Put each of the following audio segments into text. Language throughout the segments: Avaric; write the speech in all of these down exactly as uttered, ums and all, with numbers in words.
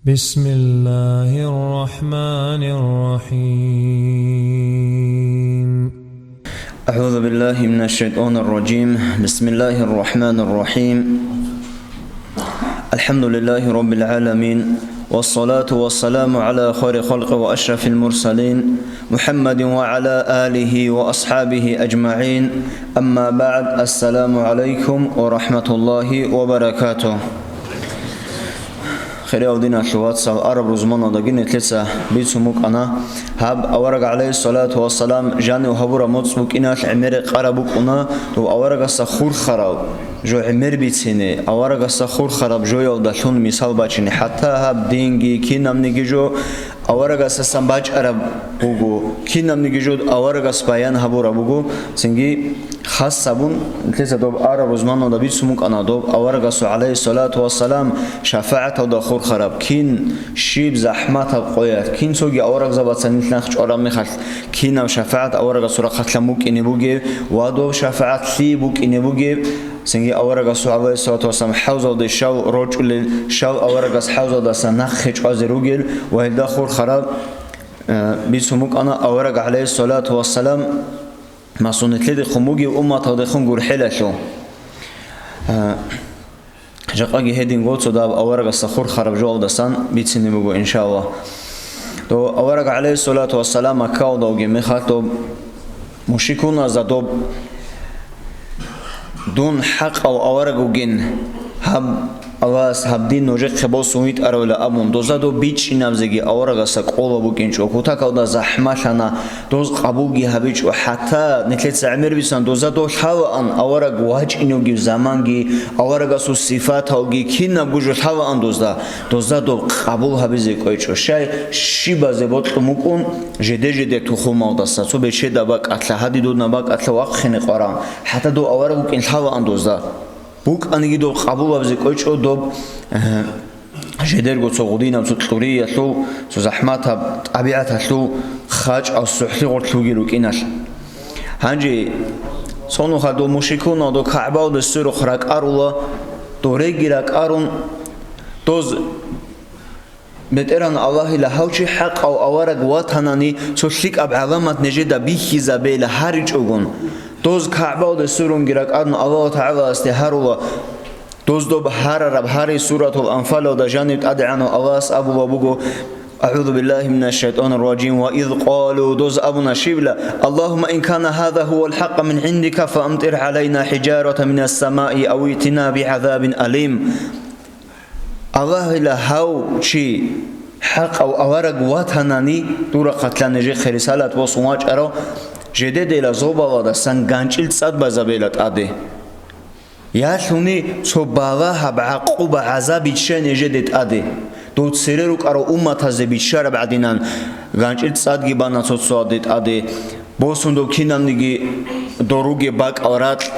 بسم الله الرحمن الرحيم. أعوذ بالله من الشيطان الرجيم. بسم الله الرحمن الرحيم. الحمد لله رب العالمين، والصلاة والسلام على خير خلق وأشرف المرسلين، محمد وعلى آله وأصحابه أجمعين. أما بعد، السلام عليكم ورحمة الله وبركاته. Хириял диналъул вацал, араб рузманалдаги нилъеца бицун букӀана, гьаб авараг, гӀалайгьиссалату вассалам, жанив гьабураб моцӀ букӀиналъ гӀемер рекъараб букӀуна, дов аварагасда хурхарав жо гӀемер бицине, аварагасда хурхараб жоялдалъун мисал бачине. ХӀатта гьаб динги кинабниги жо аварагасдасан бачӀараб буго, кинабниги жо аварагас баян гьабураб буго, цинги хас гьабун, нилъеца доб араб рузманалда бицун букӀана, доб аварагасул, гӀалайгьиссалату вассалам, шафагӀаталда хурхараб, кин щиб захӀматаб къоялъ, кин цоги аварагзабаца нилъ нахъ чӀвараб мехалъ, кинаб шафагӀат аварагасул рахъалъан букӀине бугеб ва доб шафагӀат лъие букӀине бугеб, цинги аварагасул, гӀалайгьиссалату вассалам, хӀавзалде щал рочӀулел, щал аварагас хӀавзалдаса нахъе чӀвазе ругел ва гьелда хурхараб, э, бицун букӀана авараг, гӀалайгьиссалату вассалам, масун нилъедехун бугев умматалдехун гурхӀелалъул. Э, жакъаги гьединго цо доб аварагасда хурхараб жоялдасан бицине буго, иншаллагь. То авараг, гӀалайгьиссалату вассалам, Маккаялда вугеб мехалъ, доб мушрикуназда доб: «Дун хӀакъав авараг вугин, гьаб Аллагьас гьаб дин нужехъе босун витӀаравила», – абун, дозда доб бичӀчӀинабизеги аварагасда кӀолеб букӀинчӀо, кутакалда захӀмалъана, доз къабулги гьабичӀо. ХӀатта нилъеца гӀемер бицине, дозда доб лъалаан авараг вачӀине вугев заманги, аварагасул сифаталги, кинабго жо лъалаан дозда. Дозда доб къабул гьабизе кӀвечӀо. Щай, щибазе бокьун букӀун, жиде-жидер тухумалдаса, цо бечедаб бакӀалъа, гьадинаб бакӀалъа вахъине къваран, хӀатта дов авараг вукӀин лъалаан дозда. БукӀаниги доб къабул гьабизе кӀвечӀо доб, э, жидерго цо гъудинаб, цо кьуриялъул, цо захӀматаб тӀабигӀаталъул, хачӀал сухӀли гъорлъ вугел рукӀиналъ. Гьанже цо нухалъ дов мушрикунал доб КагӀбаялде сверухъ ракӀарула, дореги ракӀарун, доз БетӀергьан Аллагьила гьав чи хӀакъав авараг ватанани, цо лъикӀаб гӀаламат нижеда бихьизабейила гьаричӀогун. Доз КагӀбаялде сверунги ракӀарун Аллагьу ТагӀаласде гьарула. Доз доб гьарараб гьари Суратул Анфалалда жаниб ТӀадегӀанав Аллагьас абулеб буго: «أعوذ بالله من الشيطان الرجيم، وإذ قالوا», доз абуна щибила: «اللهم إن كان هذا هو الحق من عندك فأمطر علينا حجارة من السماء أو ائتنا بعذاب أليم». Аллагьила гьав чи хӀакъав авараг ватанани, дур рахъалъан нижехъе рисалат босун вачӀарав, жидедила зобаладасан ганчӀил цӀад базабейила тӀаде. Ялъуни цо балагьаб гӀакъуба-гӀазаб биччай нижеде тӀаде. Дов цере рукӀарал умматазде биччараб гӀадинан, ганчӀил цӀадги бана цо-цояде тӀаде, босун доб кинабниги дов ругеб бакӀал ракь,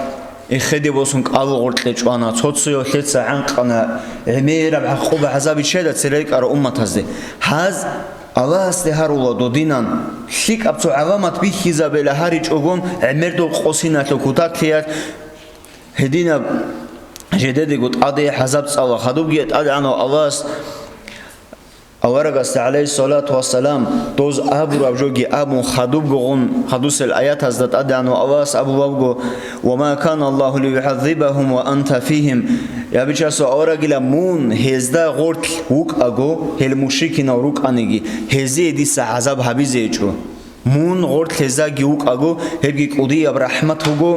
эхеде босун кӀалгъоркье чӀвана, цо-цояв лъеца гӀанкъана, гӀемераб гӀакъуба-гӀазаб биччайила цере рукӀарал умматазде. Гьаз Аллагьасде гьарула додинан, лъикӀаб цо гӀаламат бихьизабейила гьаричӀогун, гӀемер дов къосиналъул кутаклъиялъ, гьединаб жидедего тӀаде гӀазаб цӀала. Хадубги ТӀадегӀанав Аллагьас аварагасда, гӀалайгьиссалату вассалам, доз абураб жоги абун, хадубгогъун хадусел аятазда ТӀадегӀанав Аллагьас абулеб буго: «وما كان الله ليعذبهم وأنت فيهم». Я Бичасул аварагила, мун гьезда гъорлъ вукӀаго, гьел мушрикинал рукӀаниги, гьезие дица гӀазаб гьабизе гьечӀо. Мун гъорлъ гьездаги вукӀаго, гьебги кӀудияб рахӀмат буго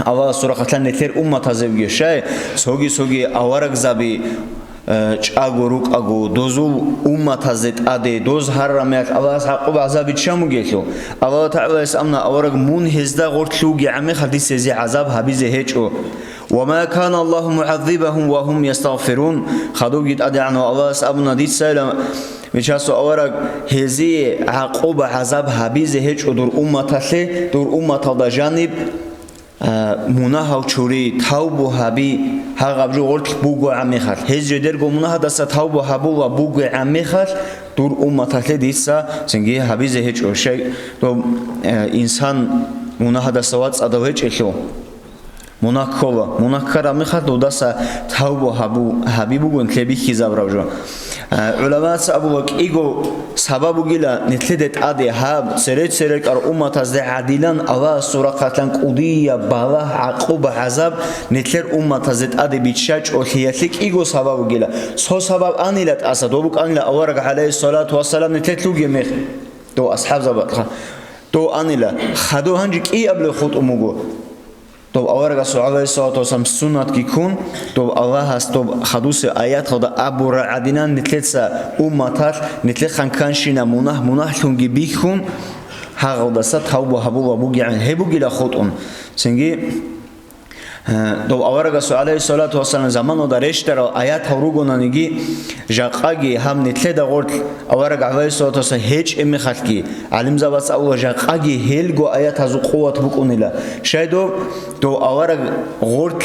Аллагьасул рахъалъан нилъер умматазебги. Щай, цоги-цоги аварагзаби, э, чӀаго рукӀаго, дозул умматазде тӀаде, доз гьарараб мехалъ Аллагьас гӀакъуба-гӀазаб биччан бугелъул. Аллагьу ТагӀалас абуна: «Авараг, мун гьезда гъорлъ вугеб мехалъ дица гьезие гӀазаб гьабизе гьечӀо». «وما كان الله معذبهم وهم يستغفرون». Хадубги ТӀадегӀанав Аллагьас абуна дицайила, Бичасул авараг, гьезие гӀакъуба-гӀазаб гьабизе гьечӀо дур умматалъе, дур умматалда жаниб, а, мунагьал чури, тавбу гьаби, гьагъаб жо гъорлъ бугеб мехалъ. Гьез жидерго мунагьадаса тавбу гьабула бугеб мехалъ, дур умматалъе дица цинги гьабизе гьечӀо. Щай, доб, э, инсан мунагьадаса вацӀцӀадав гьечӀелъул, мунагь ккола. Мунагь ккараб мехалъ додаса тавбу гьабу-, гьаби бугун лъебихьизабураб жо. А, гӀуламаца абула кӀиго сабаб бугила нилъеде тӀаде гьаб, церер-церер кӀар умматазде гӀадилан Аллагьасул рахъалъан кӀудияб балагь, гӀакъуба, гӀазаб нилъер умматазде тӀаде биччачӀолъиялъе кӀиго сабаб бугила. Цо сабаб анила тӀаса, доб букӀанила авараг, гӀалайгьиссалату вассалам, нилъелъ вугеб мех, дов асхӀабзабазда. Дов анила, хадув гьанже кӀиаблъи хутӀун буго. Доб аварагасул, гӀалайгьиссалату вассалам, суннатги ккун, доб Аллагьас доб хадусеб аяталда абураб гӀадинан, нилъеца умматалъ, нилъехъан канщина мунагь мунагьлъунги бихьун, гьагъалдаса тавба гьабула бугегӀан гьеб бугила хутӀун. Цинги, э, доб аварагасул, гӀалайгьиссалату вассалам, заманалда рещтӀарал аятал ругонаниги, жакъаги гьаб нилъеда гъорлъ авараг, гӀалайгьиссалату вассалам, гьечӀеб мехалъги, гӀалимзабаца абула, жакъаги гьелго аятазул къуват букӀунила. Щай доб, дов авараг гъорлъ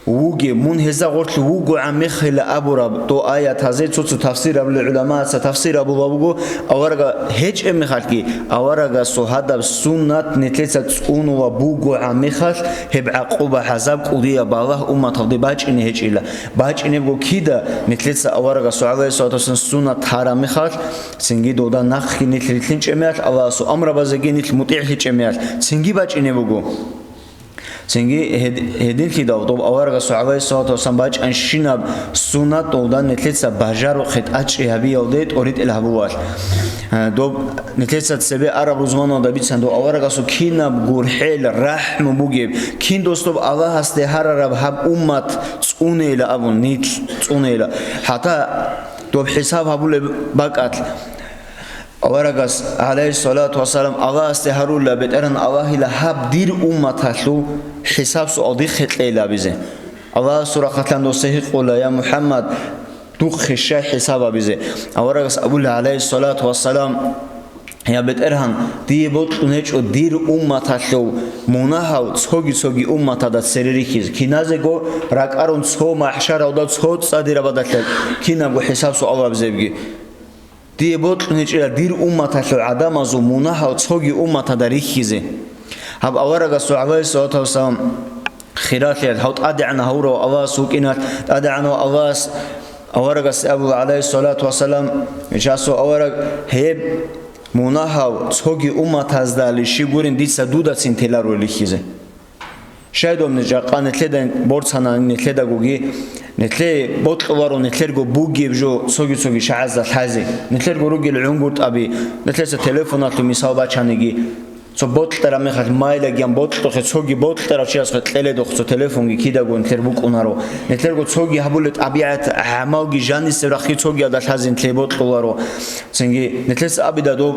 вугев, мун гьезда гъорлъ вугогӀан мехила абураб дов аятазе цо-цо тафсир абулел гӀуламаца тафсир абула буго, аварага гьечӀеб мехалъги, аварагасул гьадаб суннат нилъеца цӀунула бугогӀан мехалъ, гьеб гӀакъуба, гӀазаб, кӀудияб балагь умматалде бачӀине гьечӀила. БачӀинебго кида, нилъеца аварагасул, гӀалайгьиссалату вассалам, суннат тараб мехалъ, цинги довда нахъги нилъ рилълъинчӀеб мехалъ, Аллагьасул амрабазеги нилъ мутӀигӀлъичӀеб мехалъ, цинги бачӀине буго. Цинги гьед-, гьединлъидал доб аварагасул, гӀалайгьиссалату вассалам, бачӀанщинаб суннат довда нилъеца бажарухъе тӀачӀи гьабиялде тӀоритӀел гьабулалъ. Э, доб нилъеца цебе араб рузманалда бицан доб аварагасул кинаб гурхӀел, рахӀму бугеб, кин дос доб Аллагьасде гьарараб гьаб уммат цӀунейила абун, нилъ цӀунейила. ХӀатта доб хӀисаб гьабулеб бакӀалъ, аварагас, гӀалайгьиссалату вассалам, Аллагьасде гьарулла, БетӀергьан Аллагьила, гьаб дир умматалъул хӀисаб-суал дихъе кьейилабизе. Аллагьасул рахъалъан досда гьикъула: «Я МухӀаммад, духъе щай хӀисаб гьабизе?» Аварагас абула, гӀалайгьиссалату вассалам: «Я БетӀергьан, дие бокьун гьечӀо дир умматалъул мунагьал цоги-цоги умматада цере рихьизе, киназего ракӀарун цо махӀшаралда цо цӀадирабадалъа кинабго хӀисаб-суал гьабизебги. Дие бокьун гьечӀила дир умматалъул гӀадамазул мунагьал цоги умматада рихьизе». Гьаб аварагасул, гӀалайгьиссалату вассалам, хиралъиялъ, гьав ТӀадегӀанав гьавурав Аллагьас вукӀиналъ, ТӀадегӀанав Аллагьас аварагасе абула, гӀалайгьиссалату вассалам, гьасул авараг, гьеб мунагьал цоги умматаздали щиб гурин дица дудацин теларо рихьизе. Щайдаб ниж жакъа нилъеда борцанани нилъедагоги, нилъее бокьуларо нилъерго бугеб жо цоги-цоги чагӀазда лъазе, нилъерго ругел гӀунгутӀаби, нилъеца телефоналъул мисал бачаниги, цо бокьараб мехалъ майлагиян бокьухъе, цоги бокьарав чиясухъе кьеледухъ цо телефонги кидаго нилъер букӀунаро. Нилъерго цоги гьабулеб тӀабигӀат, гӀамалги жанисеб рахъги цогиялда лъазе нилъее бокьуларо. Цинги нилъеца абида доб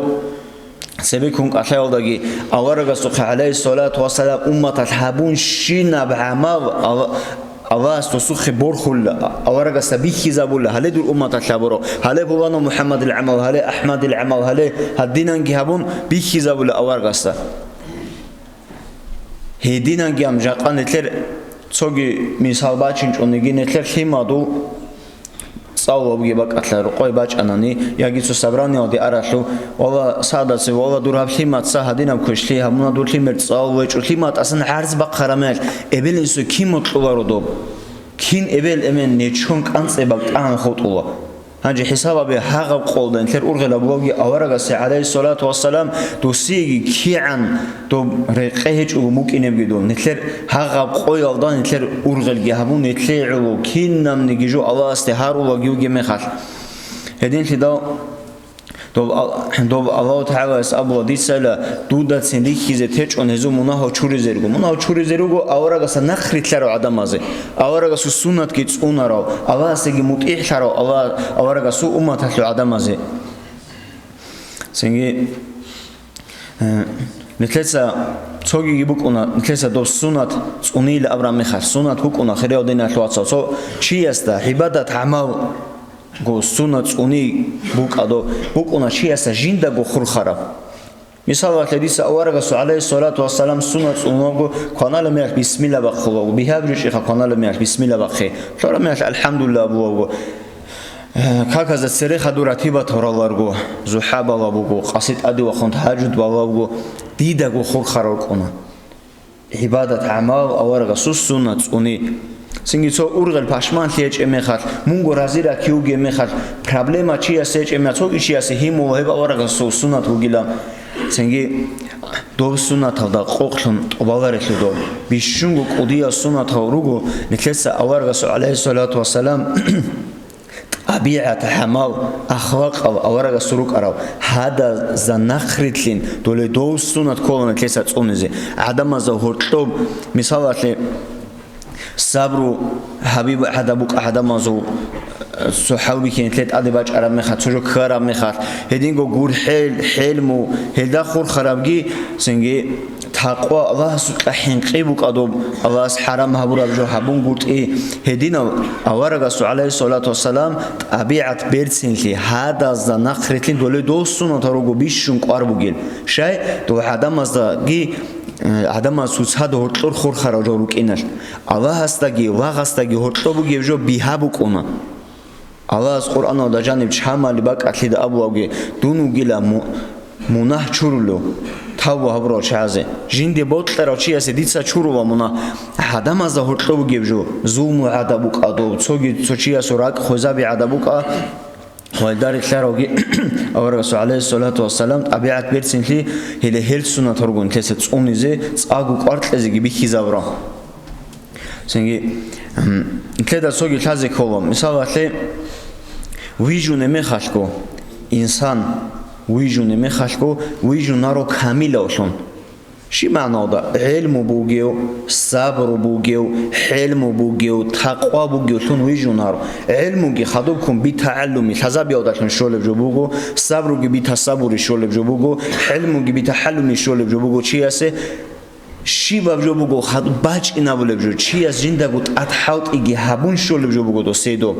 Цебеккун кӀалъаялдаги аварагасухъе, гӀалайгьиссалату вассалам, умматалъ гьабунщинаб гӀамал Алла-, Аллагьас досухъе борхула, аварагасда бихьизабула, гьале дур умматалъ гьабураб, гьале пуланав МухӀаммадил гӀамал, гьале АхӀмадил гӀамал, гьале гьадинанги гьабун бихьизабула аварагасда. Гьединанги гьаб жакъа нилъер цоги мисал бачинчӀониги, нилъер лъимадул цӀалулебги бакӀалъа рокъой бачӀанани, яги цо собраниялде аралъув, валла, сагӀдасе, валла, дур гьаб лъимаца гьадинаб квешлъи гьабуна, дур лъимер цӀалулев гьечӀо, лъиматасан гӀарз бахъараб мехалъ, эбел-инсуе кин бокьуларо доб? Кин эбел-эмен нечон кӀанцӀеб бакӀ тӀагӀан хутӀула? Гьанже хӀисаб гьабе, гьагъаб къолда нилъер ургъел абулавги аварагасе, гӀалайгьиссалату вассалам, досиеги кигӀан доб рекъе гьечӀого мукӀинебги дол. Нилъер гьагъаб къоялда нилъер ургъелги гьабун, нилъее гӀоло кинабниги жо Аллагьасде гьарулаги вугеб мехалъ. Гьединлъидал доб Ал-, доб Аллагьу ТагӀалаяс абула: «Дицайила дудацин рихьизе течӀун гьезул мунагьал чуризерго». Мунагьал чуризер руго аварагасда нахъ рилълъарав гӀадамазе, аварагасул суннатги цӀунарав, Аллагьасеги мутӀигӀлъарав Аллагь-, аварагасул умматалъул гӀадамазе. Цинги, э, нилъеца цогиги букӀуна, нилъеца доб суннат цӀунила абраб мехалъ, суннат букӀуна, хириял диналъул вацал, цо чиясда гӀибадат-гӀамалго суннат цӀуни букӀадо, букӀуна чиясда жиндаго хурхараб. Мисалалъе, дица аварагасул, гӀалайгьиссалату вассалам, суннат цӀунулаго, кваналеб мехалъ бисмилла бахъулаго, бигьа бижичӀеха кваналеб мехалъ бисмилла бахъе, лъураб мехалъ алхӀамдулиллагь абулаго, э, каказда цере хадур ратибат гьораларго, зухӀа балаб буго, къаси тӀаде вахъун тагьажуд балаб буго, дидаго хурхарал рукӀуна. ГӀибадат-гӀамал аварагасул суннат цӀуни. Цинги цо ургъел пашманлъи гьечӀеб мехалъ, мунго рази ракки вугеб мехалъ, проблема чиясе гьечӀеб мехалъ, цоги чиясе гьимула гьеб аварагасул суннат бугила. Цинги доб суннаталда къокълъун тӀубаларелъул доб. Бищунго кӀудиял суннатал руго, нилъеца аварагасул, гӀалайгьиссалату вассалам, ТӀабигӀат, гӀамал, ахлакъал аварагасул рукӀарал гьадазда нахърилълъин, доле дов сунат ккола нилъеца цӀунизе. ГӀадамазда гьоркьоб, мисалалъе, сабру гьабиб гӀадаб букӀа гӀадамазул, цо хӀалбихьи нилъе тӀаде бачӀараб мехалъ, цо жо ккараб мехалъ, гьединго гурхӀел, хӀелму, гьелда хурхарабги, цинги Такъва Аллагьасукьа хӀинкъи букӀа доб, Аллагьас хӀарам гьабураб жо гьабунгутӀи. Гьединал аварагасул, гӀалайгьиссалату вассалам, тӀабигӀат берцинлъи, гьадазда нахърилълъин доле дов сунатал руго бищун кӀвар бугел. Щай? Дов гӀадамаздаги, э, гӀадамаз цоцазда гьоркьор хурхарал жо рукӀиналъ. Аллагьасдаги, лагъасдаги гьоркьоб бугеб жо бигьа букӀуна. Аллагьас Къуръаналда жаниб чамали бакӀалъида абулавги, дун вугила му-, мунагь чурулев, тавба гьабурал чагӀазе. Жинде бокьарав чиясе дица чурула мунагь. ГӀадамазда гьоркьоб бугеб жо, зулму гӀадаб букӀа дов, цоги цо чиясул ракӀ хвезаби гӀадаб букӀа. Гьалда релълъаравги аварагасул, гӀалайгьиссалату вассалам, тӀабигӀат берцинлъи, гьеле гьел сунат ругун нилъеца цӀунизе, цӀакъго кӀвар кьезеги бихьизабурал. Цинги, м, нилъеда цоги лъазе ккола. Мисалалъе, вижуне мехалъго, инсан вижуне мехалъго, вижунаро камилавлъун. Щиб магӀналда? ГӀелму бугев, сабру бугев, хӀелму бугев, такъва бугевлъун вижунаро. ГӀелмуги хадубккун битагӀаллуми, лъазабиялдалъун щолеб жо буго, сабруги битасабури щолеб жо буго, хӀелмуги битахӀаллуми щолеб жо буго чиясе. Щибаб жо буго хадуб бачӀинабулеб жо, чияс жиндаго тӀад хӀалтӀиги гьабун щолеб жо буго досейдо.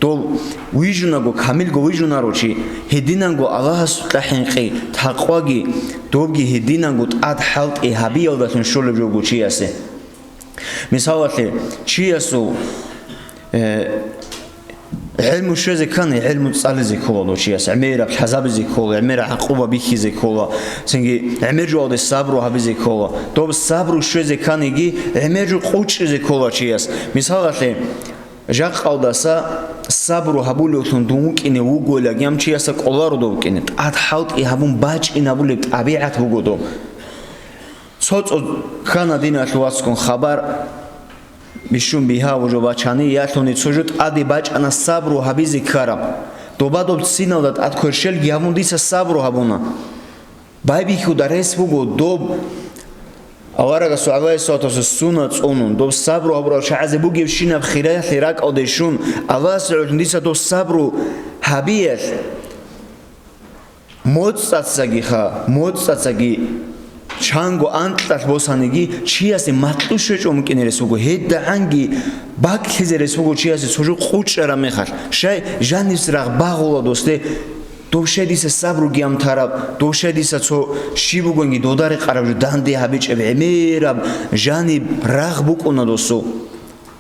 Дол вижунаго, камилго вижунаро чи, гьединанго Аллагьасукьа хӀинкъи, такъваги, добги гьединанго тӀад хӀалтӀи гьабиялдалъун щолеб жо буго чиясе. Мисалалъе, чиясул, э, гӀелму щвезе ккани, гӀелму цӀализе ккола дов чияс, гӀемераб лъазабизе ккола, гӀемераб гӀакъуба бихьизе ккола, цинги гӀемер жоялде сабру гьабизе ккола. Доб сабру щвезе кканиги, гӀемер жо къучӀизе ккола чияс. Мисалалъе, жакъалдаса сабру гьабулевлъун дун вукӀине вуголаги, гьам чияса кӀоларо дов вукӀине, тӀад хӀалтӀи гьабун бачӀинабулеб тӀабигӀат буго доб. Цо-цо ккана диналъул вацгун хабар, бищун бигьа жо бачани, ялъуни цо жо тӀаде бачӀана сабру гьабизе ккараб. Доба доб циналда тӀад кверщелги гьабун дица сабру гьабуна. Байбихьуда рес буго доб аварагасул, гӀалайгьиссалату вассалам, сунат цӀунун, доб сабру гьабурал чагӀазе бугебщинаб хиралъе ракӀалде щун, Аллагьас гӀолин дица доб сабру гьабиялъ. МоцӀацагиха, моцӀацаги чанго анкьалъ босаниги, чиясе макьу щвечӀо мукӀине рес буго, гьедагӀанги бакӀлъизе рес буго чиясе цо жо къучӀараб мехалъ. Щай, жаниб церагъ багъула досде, дов щай дица сабруги гьам тараб, дов щай дица цо щиб бугониги дода рекъараб жо данде гьабичӀеб гӀемераб жаниб рагъ букӀуна досул.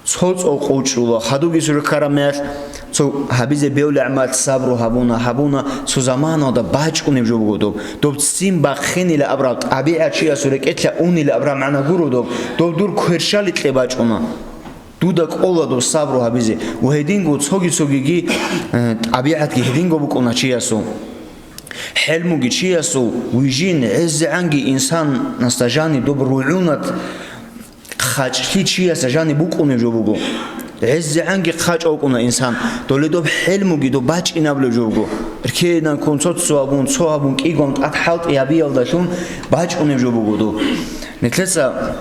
Цо-цо къучӀула, хадуги цо жо ккараб мехалъ, цо гьабизе бевли гӀамал сабру гьабуна, гьабуна, цо заманалда бачӀунеб жо буго доб. Доб ццин бахъинила абураб тӀабигӀат чиясул рекӀелъа унила абураб магӀна гуро доб. Доб дур кверщаликье бачӀуна. Дуда кӀола доб сабру гьабизе. Ва гьединго цоги-цогиги, э, тӀабигӀатги гьединго букӀуна чиясул. ХӀелмуги чиясул вижин, гӀезегӀанги инсанасда жаниб доб ругӀунат, хъачӀлъи чиясда жаниб букӀунеб жо буго. ГӀезегӀанги хъачӀ вукӀуна инсан, доле доб хӀелмуги доб бачӀинабулеб жо буго. Ркенан ккун цо-цо гьабун, цо гьабун, кӀигун тӀад хӀалтӀи гьабиялдалъун бачӀунеб жо буго доб. Нилъеца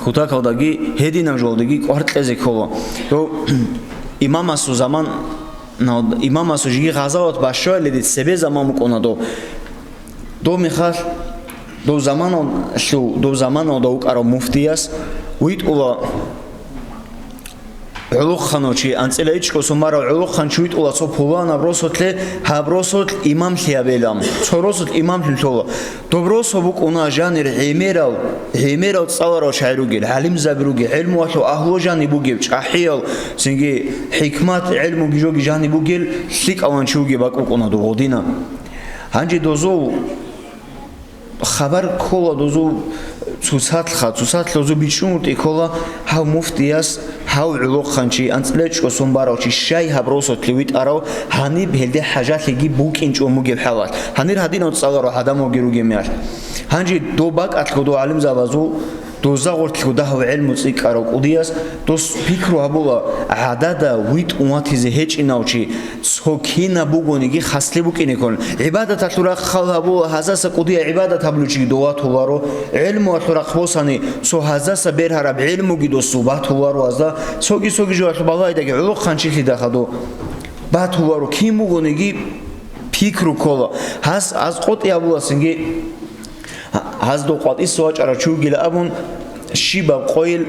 кутакалдаги, гьединаб жолдаги кӀвар кьезе ккола. Дов имамасул заман, имамасул жиги гъазават бащвалиде цебе заман букӀуна дов. Дов мехалъ, дов заманалъул, дов заманалда вукӀарав муфтияс витӀула гӀолохъанав чи, анцӀила ичӀго сумарав гӀолохъанчи витӀула цо пуланаб росулъе, гьаб росулъ имамлъи гьабилан. Цо росулъ имамлъи лъола. Доб росу букӀуна жанир гӀемерал, гӀемерал цӀаларал чагӀи ругел, гӀалимзаби ругел, гӀелмуялъул агьлу жаниб бугеб, чӀахӀиял, цинги хӀикмат, гӀелмуги жоги жаниб бугел, лъикӀалан чи вугеб бакӀ букӀуна дов гъодина. Гьанже дозул хабар ккола, дозул Цоцалъха, цоцалъ гьезул бичӀчӀун букӀине ккола гьав муфтияс, гьав гӀолохъанчи, анцӀила чӀосун барав чи, щай гьаб росулъе витӀарав, гьаниб гьелде хӀажалъиги букӀинчӀого бугеб хӀалалъ, гьанир гьадинав цӀаларав гӀадамалги ругеб мехалъ. Гьанже доб бакӀалъго дов гӀалимзабазул, доза гъорлъго дагьав гӀелму цӀикӀкӀарав кӀудияс, дос пикру гьабула, гӀадада витӀун ватизе гьечӀинав чи, цо кинаб бугониги хаслъи букӀине кколин. ГӀибадаталъул рахъ хал гьабула, гьазаса кӀудияй гӀибадат гьабулев чиги дов ватуларо, гӀелмуялъул рахъ босани, цо гьазаса бергьараб гӀелмуги досул батуларо гьазда, цоги-цоги жоялъул балагьидаги гӀолохъанчилъидал хадув батуларо, кин бугониги пикру ккола. Гьас, гьаз къотӀи гьабуласинги, гьаз дов къватӀиса вачӀарав чи вугила абун, щибаб къойил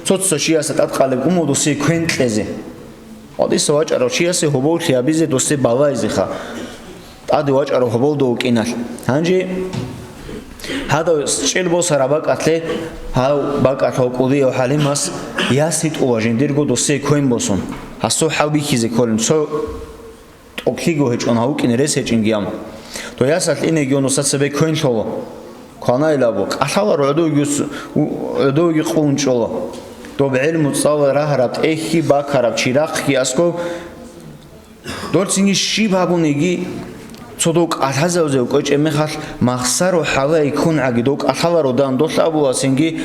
цо-цо чиясда тӀадкъалеб умудусе квен кьезе. КъватӀиса вачӀарав чиясе гьоболлъи гьабизе, досде балайзеха. ТӀаде вачӀарав гьоболда вукӀиналъ. Гьанже гьадав чӀел босараб бакӀалъе, гьав бакӀалъ гьав кӀудияв гӀалимас яс гьитӀула жиндирго досие квен босун. Гьасул хӀал бихьизе кколин, цо тӀокӀлъиго гьечӀон гьав вукӀине рес гьечӀинги ам. Дов ясалъ инеги унуса цебе квен лъола. Кванайилабу, кӀалъаларо гӀодовги с-, у-, гӀодовги къулун чӀола. Доб гӀелму цӀалараб рагьараб тӀехьги, бакараб чирахъги аскӀоб. Дол цинги щиб гьабуниги, цо дов кӀалъазавзе кӀвечӀеб мехалъ, махсаро хӀалае ккун гӀаги, дов кӀалъаларо дан, долъ абула цинги,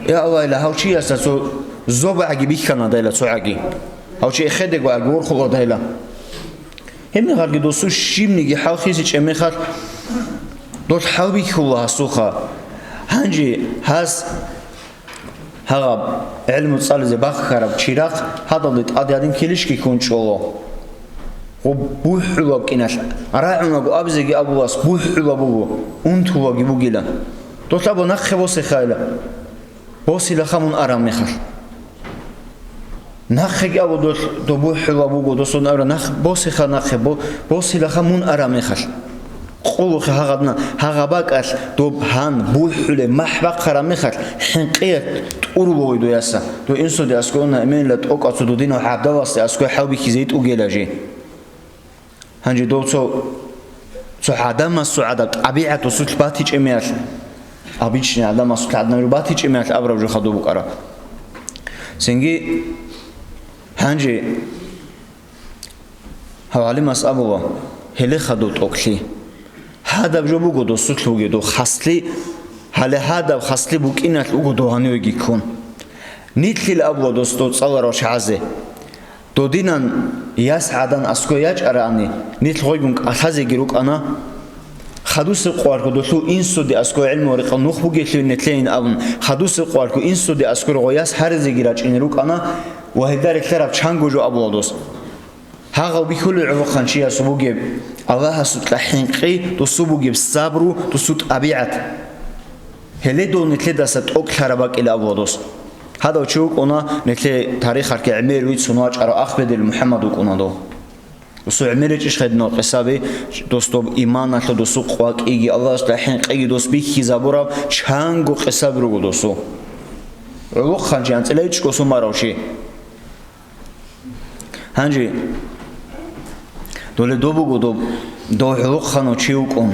я Аллагьила, гьав чиясда цо зобагӀги бихьана дайла цо гӀаги. Гьав чи эхедего гӀаги ворхула дайла. Гьебмехалги досул щибниги хӀал хисичӀеб мехалъ, дол хӀал бихьула гьасулха. Гьанже гьас гьагъаб гӀелму цӀализе бахъараб чирахъ гьадалде тӀаде гьадин килищги ккун чӀола. Гъуб бухӀулаб кӀиналъ, рагӀунаго абизеги абулас бухӀулаб буго, унтулаги бугила. Дол абу нахъе босехайила. Босилаха мун араб мехалъ. Нахъеги абу дол, доб бухӀулаб буго, досун абра, нах-, босиха нахъе, бо-, босилаха мун араб мехалъ. Къулухъе гьагъадна, гьагъаб бакӀалъ доб гьан бухӀулеб махӀ бахъараб мехалъ, хӀинкъиялъ тӀурулавой дояса. Дов инсуде аскӀовна эменила тӀокӀав цо додинав гӀабдаласде аскӀов хӀалбихьизе йитӀугела жи. Гьанже дов цо, цо гӀадамасул гӀадаб тӀабигӀат досулъ батичӀеб мехалъ, обычный гӀадамасул гӀаднавил батичӀеб мехалъ абураб жо хадуб букӀараб. Цинги гьанже гьав гӀалимас абула, гьеле хадув тӀокӀлъи. Гьадаб жо буго досулъ бугеб дов хаслъи, гьале гьадаб хаслъи букӀиналъ уго дов гьанивеги ккун. Нилъил абула дос дов цӀаларав чагӀазе. Додинан яс гӀадан аскӀой ячӀараани, нилъ гъойгун кӀалъазеги рукӀана. Хадусеб къоялъго долъул инсуде аскӀой гӀелму рекъон нух бугелъул нилъейин абун, хадусеб къоялъго инсуде аскӀор гъой яс гьаризеги рачӀине рукӀана ва гьелда релълъараб чанго жо абула дос. Гьагъав бихьулел гӀолохъанчиясул бугеб Аллагьасукьа хӀинкъи, досул бугеб сабру, досул тӀабигӀат. Гьеле дов нилъедаса тӀокӀлъараб бакӀила абула дос. Гьадав чи вукӀуна нилъе тарихалъги гӀемер вицун вачӀарав Ахбедил МухӀаммад вукӀуна дов. Досул гӀемер гьечӀищ гьединал къисаби, дос доб иманалъул досул къвакӀиги, Аллагьасда хӀинкъиги дос бихьизабураб чанго къисаби руго досул. ГӀолохъанчи анцӀила ичӀго сумарав чи. Гьанже доле доб буго доб, дов гӀолохъанав чи вукӀун,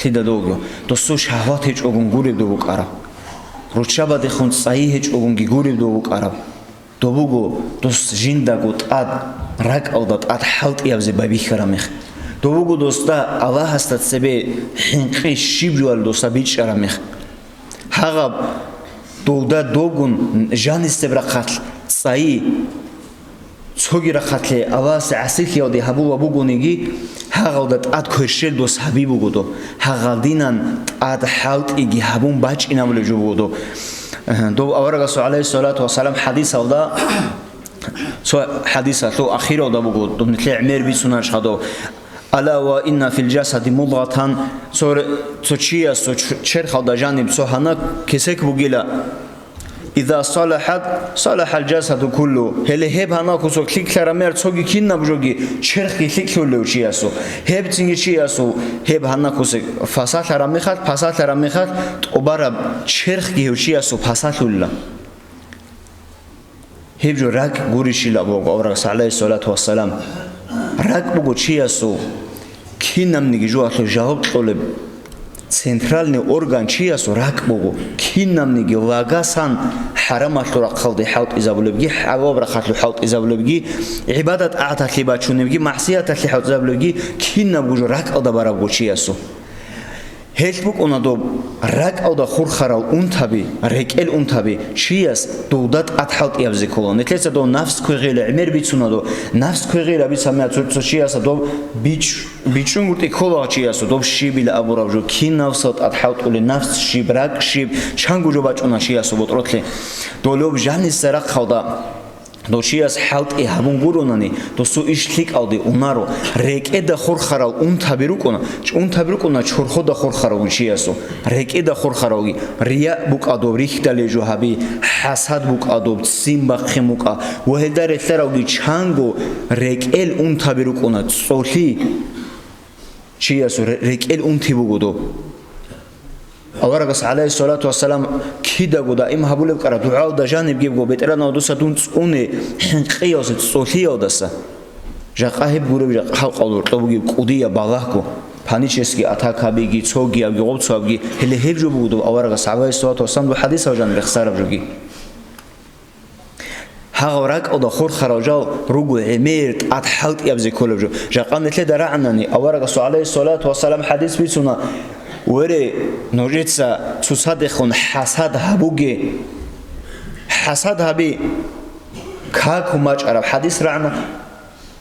лъида довго, досул шагьват гьечӀогун гуреб дов букӀараб. Руччабадехун цӀайи гьечӀогунги гуреб дов букӀараб. Дов буго дос жиндаго тӀад, ракӀалда тӀад хӀалтӀиябзе байбихьараб мех. Дов буго досда Аллагьасда цебе хӀинкъи щиб жоялъул досда бичӀчӀараб мех. Гьагъаб довда довгун жанисеб рахъалъ цӀайи, цоги рахъалъе Аллагьасе гӀасилъиялде гьабула бугониги, гьагъалда тӀад кверщел дос гьаби буго доб. Гьагъалдинан тӀад хӀалтӀиги гьабун бачӀинабулеб жо буго доб. Доб аварагасул, гӀалайгьиссалату вассалам, хадисалда, цо хадисалъул ахиралда буго, доб нилъе гӀемер бицунарищ хадув. «Ала ва инна фил жасади мудгъатан», цо р-, цо чияс, цо ч-, черхалда жаниб цо гьанак кесек бугила. «Иза салахат, салахал жасаду куллу». Гьеле гьеб гьанак кусок лъикӀлъараб мехалъ цоги кинаб жоги черхги лъикӀлъулев чиясул. Гьеб цинги чиясул гьеб гьанак кусок фасалъараб мехалъ, фасалъараб мехалъ тӀубараб черхги гьев чиясул фасалъулила. Гьеб жо ракӀ гурищила абуго аварагас, гӀалайгьиссалату вассалам. РакӀ буго чиясул кинабниги жоялъул жаваб кьолеб. Центральный орган чиясул ракӀ буго, кинабниги лагасан хӀарамалъул рахъалде хӀалтӀизабулебги, хӀалалаб рахъалъул хӀалтӀизабулебги, гӀибадат-тӀагӀаталъе бачунебги, магӀсияталъе хӀалтӀизабулебги, кинабго жо ракӀалда барабго чиясул. Гьелъ букӀуна доб ракӀалда хурхарал унтаби, рекӀел унтаби, чияс довда тӀад хӀалтӀиябзе ккола. Нилъеца дов нафс квегъила гӀемер бицуна дов, нафс квегъила бицамия цо, цо чияса дов бич-, бичӀчӀунгутӀи ккола чиясу, доб щибила абураб жо, кинавсал тӀад хӀалтӀулеб, нафс щиб, ракӀ щиб, чанго жо бачӀуна чиясул ботӀролъи. Долеб жаниса рахъалда. Дов чияс хӀалтӀи гьабун гуронани, досул иш лъикӀалде унаро, рекӀеда хурхарал унтаби рукӀуна, ч-, унтаби рукӀуна чорхода хурхаравги чиясул, рекӀеда хурхаравги, рияъ букӀа дов, рихьдалей жо гьаби, хӀасад букӀа дов, ццин бахъин букӀа, ва гьелда релълъаравги чанго рекӀел унтаби рукӀуна, цолъи чиясул ре-, рекӀел унти буго дов. Аварагас, гӀалайгьиссалату вассалам, кидаго даим гьабулеб ккара дугӀалда жаниб гибго: «БетӀергьанав, дуца дун цӀуне хӀинкъиялдаса, цолъиялдаса». Жакъа гьеб гуреб, жакъа халкъалда гьоркьоб бугеб кӀудияб балагьго, панический атака гьабиги, цогиябги, гъобцоябги, гьеле гьеб жо буго доб аварагас, гӀалайгьиссалату вассалам, доб хӀадисал жаниб рехсараб жоги. Гьагъав ракӀалда хурхарав жал руго гӀемер тӀад хӀалтӀиябзе кколеб жо. Жакъа нилъеда рагӀанани, аварагасул, гӀалайгьиссалату вассалам, хӀадис бицуна: «Вере, нужеца цоцадехун хӀасад гьабуге». ХӀасад гьаби, каку мачӀараб хӀадис рагӀана.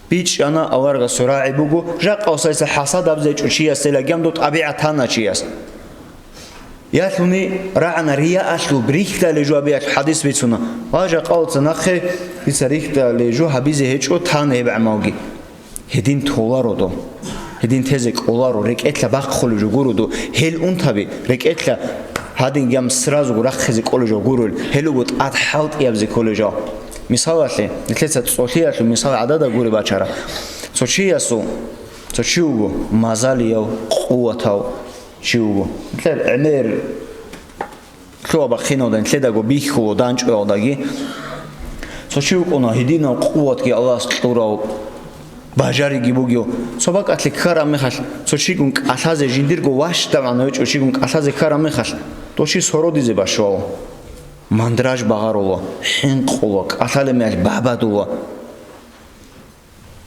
БичӀчӀана, аварагасул рагӀи буго, жакъа усайса хӀасад гьабзе чӀучиясела гьанду тӀабигӀат тана чияс. Ялъуни рагӀана рияалъул, рихьдалей жо гьабиялъул хӀадис бицуна. Ва жакъа уца нахъе дица рихьдалей жо гьабизе гьечӀо, тана гьеб гӀамалги. Гьедин толаро дов. Гьедин тезе кӀоларо, рекӀелъа бахъулеб жо гуро дов. Гьел унтаби, рекӀелъа гьадин гьам сразу рахъизе кӀолеб жо гурел, гьел уго тӀад хӀалтӀиябзе кколеб жо. Мисалалъе, нилъеца цолъиялъул мисал гӀадада гуре бачара. Цо чиясул, цо чи вуго мазалияв, къуватав чи вуго. Нилъер гӀемер лъугьа-бахъиналда нилъедаго бихьула данчӀваялдаги. Цо чи вукӀуна гьединав къуватги Аллагьас кьурав, бажариги бугев. Цо бакӀалъе ккараб мехалъ, цо чигун кӀалъазе жиндирго ващдавгӀан гьечӀо, чигун кӀалъазе ккараб мехалъ, дов чи сородизе башвала, мандраж багъарула, хӀинкъула, кӀалъалеб мехалъ бабадула.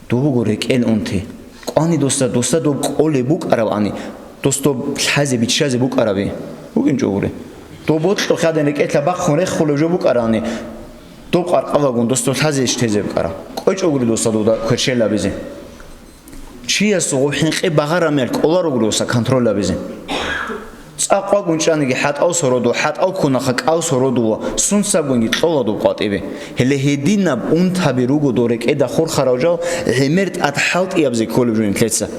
Дов буго рекӀел унти. КӀвани досда, досда доб кӀолеб букӀаравани, дос доб лъазе биччазе букӀараби? БукӀинчӀо гури. Дов бокьухъ гьадин рекӀелъа бахъун рехулеб жо букӀарани, доб къаркъалагун дос доб лъазе иш тезе букӀара? КӀвечӀо гури досда дуда кверщел гьабизе. Чиясул гъоб хӀинкъи багъараб мехалъ кӀоларо гури досда контроль гьабизе. ЦӀакъ вагун чӀаниги хӀатӀав сородула, хӀатӀав ккунаха кӀав сородула, сунцагунги кьола доб къватӀибе. Гьеле гьединаб унтаби руго дов рекӀеда хурхарав жал, гӀемер тӀад хӀалтӀиябзе кколеб жо нилъеца.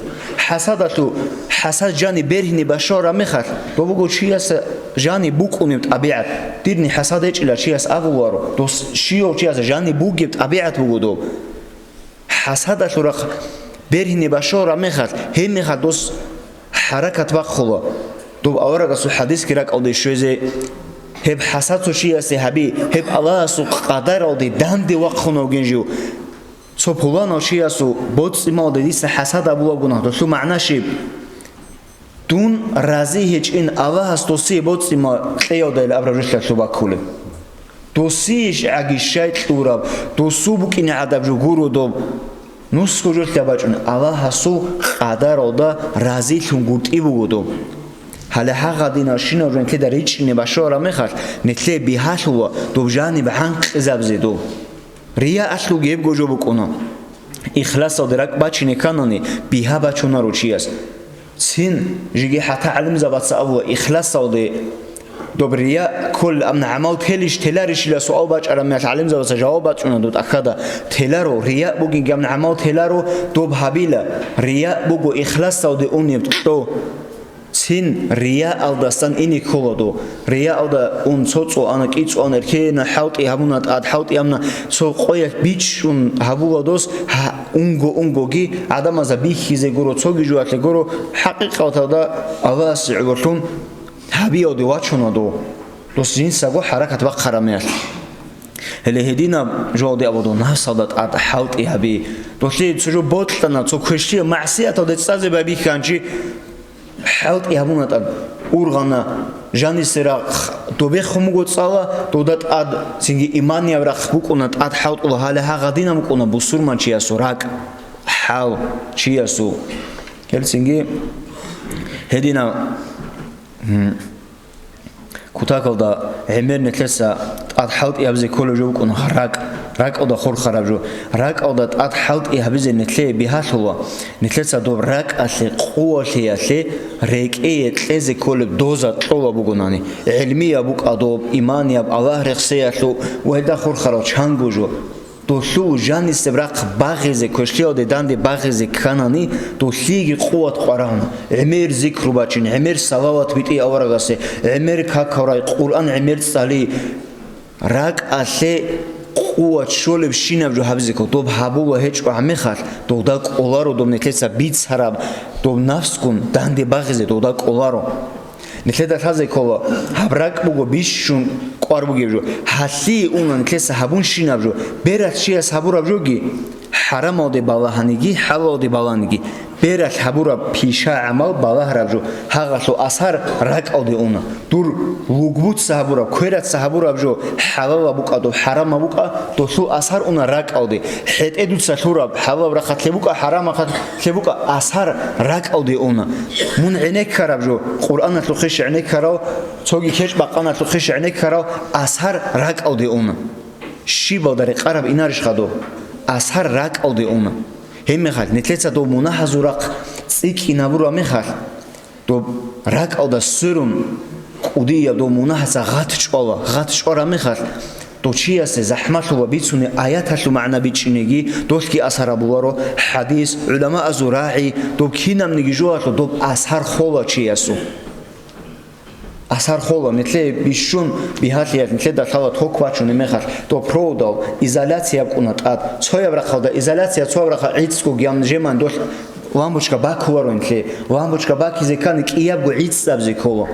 ХӀасадалъу-, хӀасад жаниб бергьине башвараб мехалъ, дов буго чияса жаниб букӀунеб тӀабигӀат. Дирни хӀасад гьечӀила чияс абуларо, дос щивав чияса жаниб бугеб тӀабигӀат буго дов. ХӀасадалъул рахъ бергьине башвараб мехалъ, гьеб мехалъ дос хӀаракат бахъула. Доб аварагасул хӀадисги ракӀалде щвезе, гьеб хӀасад цо чиясе гьаби, гьеб Аллагьасул къадаралде данде вахъун вугин жив. Цо пуланав чиясул боцӀи-малде дица хӀасад абулаго, гьелъул магӀна щиб? Дун рази гьечӀин Аллагьас досие боцӀи-мал кьеялдайила абураб жолъа лъуба кколеб. Досие щ-, гӀаги щай кьураб, досул букӀине гӀадаб жо гуро доб. Нусго жолъа бачӀун Аллагьасул къадаралда разилъун гуртӀи буго доб. Гьале гьагъадинал щинал жо нилъеда ричӀчӀине башвараб мехалъ, нилъее бигьалъула доб жаниб гӀанкъизабизе доб. Рияалъулги гьебго жо букӀуна. Ихласалде ракӀ бачине кканани, бигьа бачунаро чияс. Цин жеги хӀатта гӀалимзабаца абула, ихласалде доб рия кколел абуни гӀамал телищ, теларищила суал бачӀараб мехалъ гӀалимзабаца жаваб бачӀуна доб тӀахьазда: теларо, рия бугинги абуни гӀамал теларо, доб гьабила, рия буго ихласалде унеб кьо. Цин рияалдасан ине ккола дов. Рияалда ун цо цӀуана, кӀи цӀуана, эркена, хӀалтӀи гьабуна, тӀад хӀалтӀи гьабуна, цо къоялъ бичӀчӀун гьабула дос, гьа, унго-унгоги гӀадамазда бихьизе гуро, цоги жоялъе гуро, хӀакъикъаталда Аллагьасе гӀололъун гьабиялде вачуна дов. Дос жинсаго хӀаракат бахъараб мехалъ. Гьеле гьединаб жоялде абула дов, нафсалда тӀад хӀалтӀи гьаби. Долъие цо жо бокьана, цо квешлъияб магӀсияталде цӀазе байбихьанчи, ХӀалтӀи гьабуна тӀад, ургъана, жанисе рахъ добехун буго цӀала, дода тӀад цинги иманияб рахъ букӀуна, тӀад хӀалтӀула, гьале гьагъадина букӀуна бусурманчиясул ракӀ, хӀал чиясул. Гьелцинги гьединав, м, кутакалда гӀемер нилъеца тӀад хӀалтӀи гьабизе кколеб жо букӀуна ракӀ, ракӀалда хурхараб жо. РакӀалда тӀад хӀалтӀи гьабизе нилъее бигьалъула, нилъеца доб ракӀалъе, къувалъиялъе рекӀее кьезе кколеб доза кьола бугонани, гӀилмияб букӀа доб, иманияб, Аллагь рехсеялъул ва гьелда хурхарал чанго жо. Долъул жанисеб рахъ багъизе, квешлъиялде данде багъизе кканани, долъиеги къуват къварагьуна. ГӀемер зикру бачин, гӀемер салават битӀи аварагасе, гӀемер какаврай, Къуръан гӀемер цӀали. РакӀалъе къуват щолебщинаб жо гьабизе ккола. Доб гьабула гьечӀо гьамехалъ, догда кӀоларо доб нилъеца бицараб, доб нафсгун данде багъизе догда кӀоларо. Нилъеда лъазе ккола, гьаб ракӀ буго бищун кӀвар бугеб жо. Гьалъие уна нилъеца гьабунщинаб жо. Бералъ чияс гьабураб жоги, хӀарамалде балагьаниги, хӀалалде баланиги, бералъ гьабураб пиша-гӀамал балагьараб жо, гьагъалъул асар ракӀалде уна. Дур лугбуца гьабураб, квераца гьабураб жо, хӀалалаб букӀа доб, хӀарамаб букӀа, долъул асар уна ракӀалде. ХӀетӀе дуца лъураб, хӀалалаб рахъалъе букӀа, хӀарамаб рахъалъе букӀа, асар ракӀалде уна. Мун гӀенеккараб жо, Къуръаналъухъе гӀенеккарал, цоги кечӀ-бакъаналъухъе гӀенеккарал, асар ракӀалде уна. Щибалда рекъараб инарищха доб? Асар ракӀалде уна. Гьебмехалъ, нилъеца доб мунагьазул рахъ цӀикӀкӀинабураб мехалъ, доб ракӀалда сверун, кӀудияб доб мунагьаца гъат чӀвала, гъат чӀвараб мехалъ, дов чиясе захӀмалъула бицунеб аяталъул магӀна бичӀчӀинеги, долъги асар гьабуларо, хӀадис, гӀуламаазул рагӀи, доб кинабниги жоялъул доб асар хола чиясул. Асар хола, нилъее бищун бигьалъиялъ нилъеда лъала ток бачунеб мехалъ, доб проводал изоляцияб кӀуна тӀад, цояб рахъалда изоляция, цояб рахъал гӀицӀго гьаб жеман долъ лампочка бакуларо нилъее, лампочка бакизе ккани кӀиябго гӀицӀабизе ккола.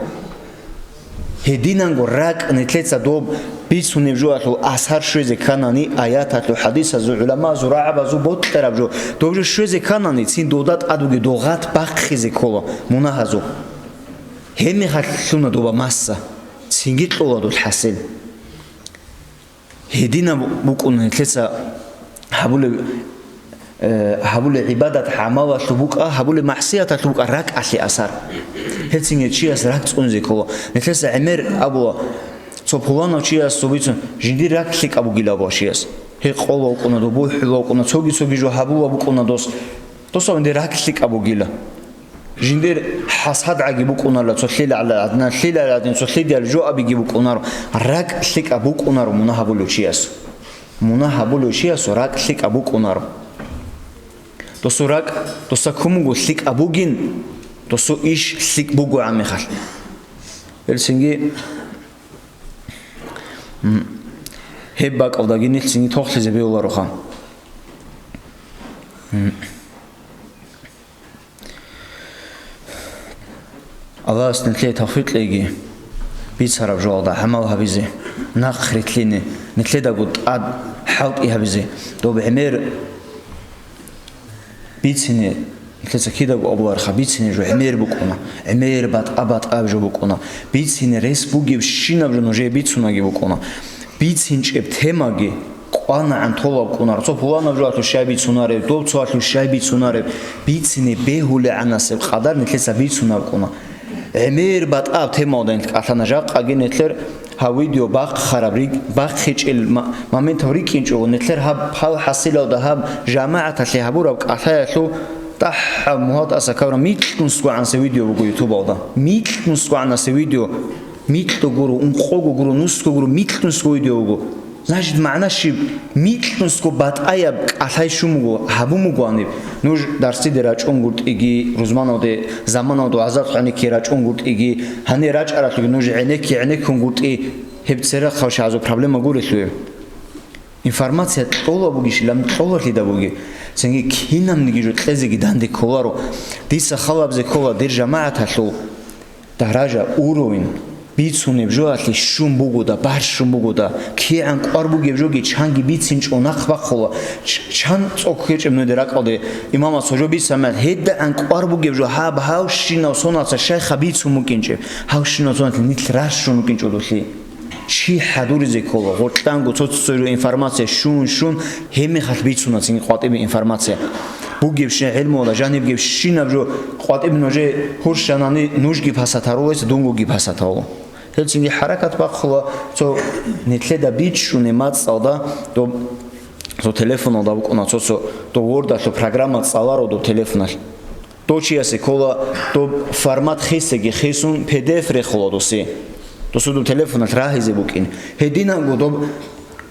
Гьединанго ракӀ нилъеца доб бицунеб жоялъул асар щвезе кканани, аяталъул, хӀадисазул, гӀуламаазул, рагӀабазул бокьараб жо, доб жо щвезе кканани, цин дода тӀад бугеб догъат бахъизе ккола мунагьазул. Гьебмехалъ лъуна доба масса, цинги кьола дол хӀасил. Гьединаб букӀуна нилъеца гьабулеб, э, гьабулеб гӀибадат гӀамалалъул букӀа, гьабулеб магӀсияталъул букӀа ракӀалъе асар. Гьецинги чияс ракӀ цӀунзе ккола. Нилъеца гӀемер абула, цо пуланав чияс цо бицун, жиндир ракӀ лъикӀаб бугила абула чияс. Гьекъола вукӀуна, дубухӀула вукӀуна, цоги-цоги жо гьабула букӀуна дос. Досав гьанде ракӀ лъикӀаб бугила. Жиндир хӀасад гӀаги букӀунарила цо лъила гӀадин, лъила гӀадин цо лъидал жо абиги букӀунаро. РакӀ лъикӀаб букӀунаро мунагь гьабулев чияс. Мунагь гьабулев чиясул ракӀ лъикӀаб букӀунаро. Досул ракӀ, доса кумуго лъикӀаб бугин, досул иш лъикӀ буго гӀамихалъ. Гьелцинги М. Гьеб бакӀалдаги нилъ цинги тохлъизе бегьулароха. М. Аллагьас нилъее тавфикъ кьеги, бицараб жоялда гӀамал гьабизе, нахърилълъине, нилъедаго тӀад хӀалтӀи гьабизе, доб гӀемер бицине, нилъеца кидаго абуларха, бицине жо гӀемер букӀуна, гӀемер батӀа-батӀаб жо букӀуна, бицине рес бугебщинаб жо нужее бицунаги букӀуна. БицинчӀеб темаги кӀванагӀан толаб кӀунар, цо пуланаб жоялъул щай бицунареб, доб цоялъул щай бицунареб, бицине бегьулегӀанасеб къадар нилъеца бицунаб кӀуна. ГӀемер батӀаб темаялда нилъ кӀалъана, жакъаги нилъер гьаб видео бахъараб рикӀ-, бахъичӀел ма-, моментал рикӀкӀинчӀого, нилъер гьаб хӀал-хӀасилалда гьаб жамагӀаталъе гьабураб кӀалъаялъул дагьаб мугьал тӀаса ккараб микьнусгогӀанасеб видео буго ютубалда. МикьнусгогӀанасеб видео. Микьго гуро, ункъого гуро, нусго гуро, микьнусго видео буго. Значит, магӀна щиб? Микьнусго батӀаяб кӀалъай щун буго, гьабун буго гьаниб. Нуж дарсиде рачӀунгутӀиги, рузманалде, заманалда гӀазаб гӀенекке рачӀунгутӀиги, гьанир рачӀаралъуги нуж гӀенекке гӀенеккунгутӀи, гьеб церехъаб щай гьазул проблема гурелъул. Информация кьола бугищилан кьолалъида буги. Цинги кинабниги жо кьезеги данде кколаро. Дица халабзе ккола дир жамагӀаталъул даража, уровень, Бицунеб жоялъе щун бугода, барщун бугода, кигӀан кӀвар бугеб жоги чанги бицинчӀо нахъ бахъула, ч-, чан цӀокӀ гьечӀеб нуде ракӀалде имамас гьожо бицамал, гьедагӀан кӀвар бугеб жо гьаб гьавщинав соналъа шайха бицун букӀинчӀеб, гьавщинав соналъ нилъ рарщун рукӀинчӀо долъи. Чи хӀадуризе ккола, гъоркьанго цо-цо-цо жо информация щун-щун, гьебмехалъ бицуна цинги къватӀибе информация. Бугебщин гӀилмула жанибгебщинаб жо къватӀиб нужее гьурщанани нужги пасат гьарулайса дунгоги пасат гьавула. Гьелцинги хӀаракат бахъула цо нилъеда бичӀчӀунеб мацӀалда, доб-, цо телефоналда букӀуна цо-цо дов вордалъул программа цӀаларо доб телефоналъ. Дов чиясе ккола доб формат хисеги хисун П Д Ф рехула досе. Досу доб телефоналъ рагьизе букӀин. Гьединанго доб,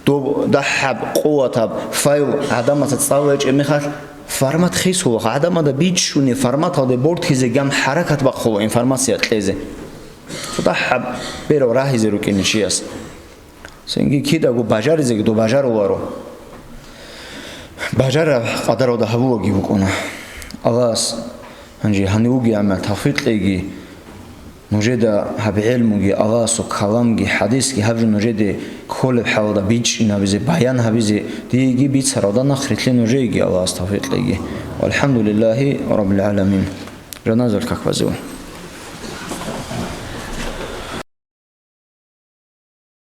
доб дагьаб къуватаб файл гӀадамаца цӀалулечӀеб мехалъ формат хисула, гӀадамада бичӀчӀунеб форматалде бортизе ган хӀаракат бахъула информация кьезе. Цо дагьаб берал рагьизе рукӀине чияс. Цинги кидаго бажаризеги доб бажаруларо. Бажараб къадаралда гьабулаги букӀуна. Аллагьас гьанже гьанив вугеамал тавфикъ кьеги, нужеда гьаб гӀелмуги, Аллагьасул каламги, хӀадисги гьаб жо нужеде кколеб хӀалалда бичӀчӀинабизе, баян гьабизе, диеги бицаралда нахърилълъе нужееги Аллагьас тавфикъ кьеги. ВалхӀамдулиллагьи раббил гӀаламин. Жаназал как базев.